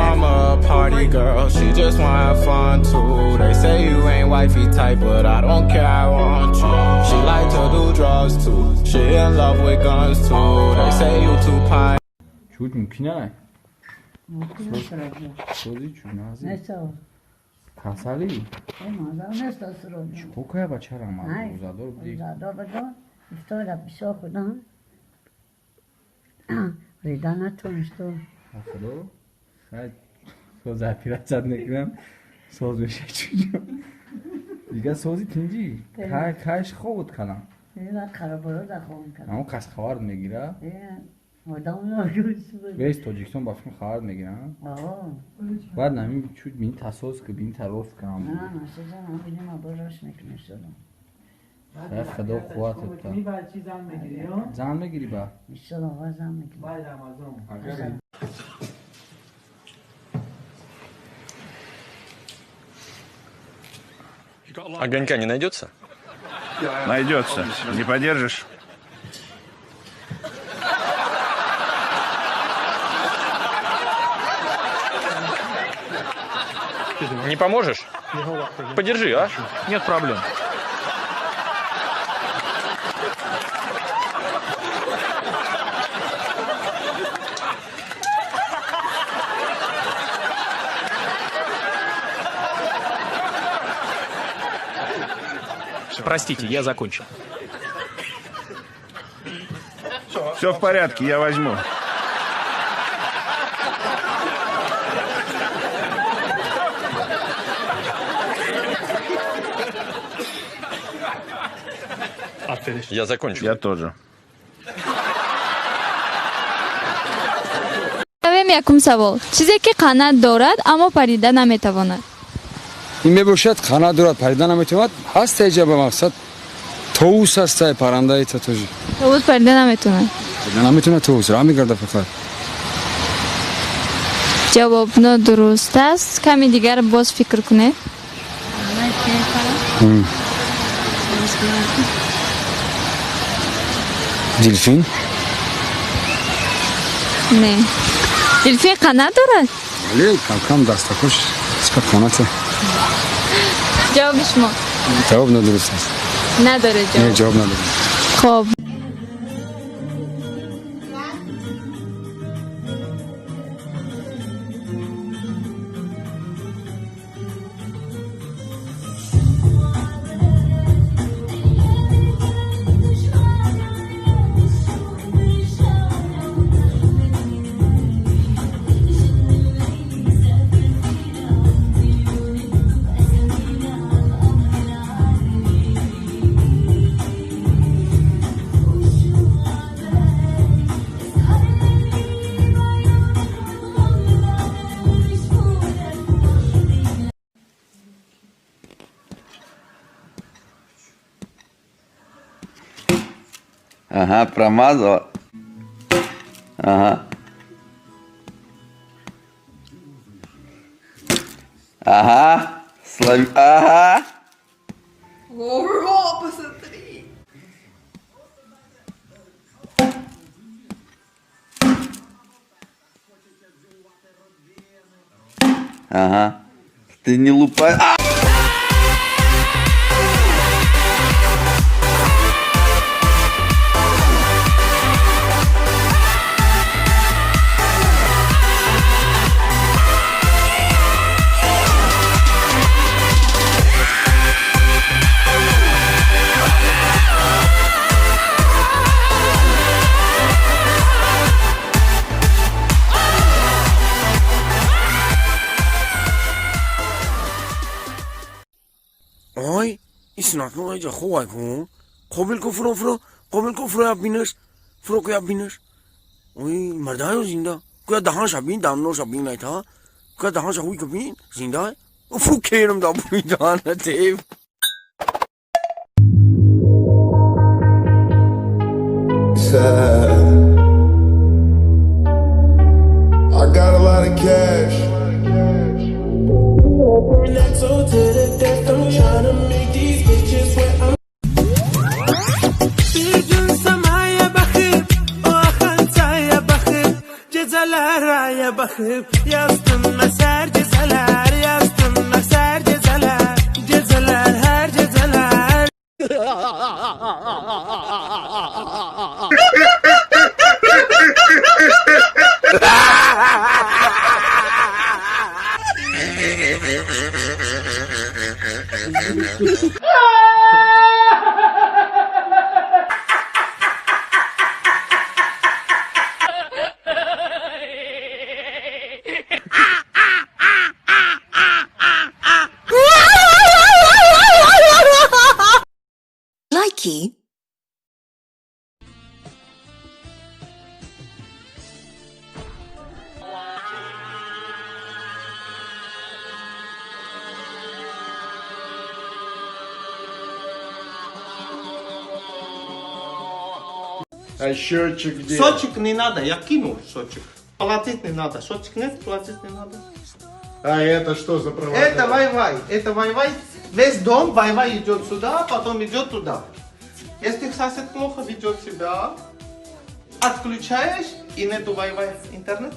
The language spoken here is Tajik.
Mama a party girl, she just wanna have fun too. They say you ain't wifey type, but I don't care, I want you. She like to do drugs too. She in love with guns too. They say you too pine. Чуд мумкин сози чуд нази касалӣ чӣ кая бачарам рӯзадор будӣ. Бисёр худам рида натонисту. Худо соз операция мекунам, соз меша. Чуҷо дига сози тинҷӣ кайш хобут кардам. Ҳамон кас хабар мегира. Весь Тоҷикистон ба филм хабар мегирам. Баъд нами чуд бин тасоз ки бин тароф кунам. Худо қувватат. Зан мегирӣ ба? Огонька не найдется? Найдется. Не подержишь? Не поможешь? Подержи, а? Нет проблем. Простите, я закончил. Все в порядке, я возьму. Я закончил. Я тоже. Равем якум савол. Чизе ки қанат дорад, аммо парида наметавонад. Ин мебошад, қанат дорад, парида наметавонад. Ҳаст эҷа ба мақсад товус ҳастай, парандаи татожи. Товус парида наметавонад. Парида наметавонад, товус раҳ мегарда фақат. Ҷавоб нодуруст аст. Ками дигар боз фикр кунед. Дельфин? Не. Дельфин қанат дорад? Бале, камкам дастакош сипа қаната. Ҷавоби шумо? Ҷавоб нодуруст аст. Надоред ҷавоб? Не, ҷавоб надорем. Хоб. Ага, промазала. Ага. Ага. Слови. Ага. Ого, посмотри. Ага. Ты не лупай. А! Ой, иснаку айҷа хувай ку. Қобил ку фуро фуро, қобил ку фуро бинаш, фуро ку бинаш. Ой, мардаю зинда. Ку даҳанша бин, дамноша бин айта. Ку даҳанша хуй ку бин, зинда. Фу керам да буи даҳана тев. I got a lot of cash. To the death, I'm tryna make these bitches wet. I'm Bir gün semaya bakıp, o akan çaya bakıp, geceler aya bakıp yazdım. Лайки. А счетчик где? Сочек не надо, я кину сочек. Платить не надо. Сочек нет, платить не надо. А это что за провода? Это вай-вай, это вай-вай. Весь дом вай-вай идет сюда, потом идет туда. Если сосед плохо ведет себя, отключаешь и нету вай-вай интернет.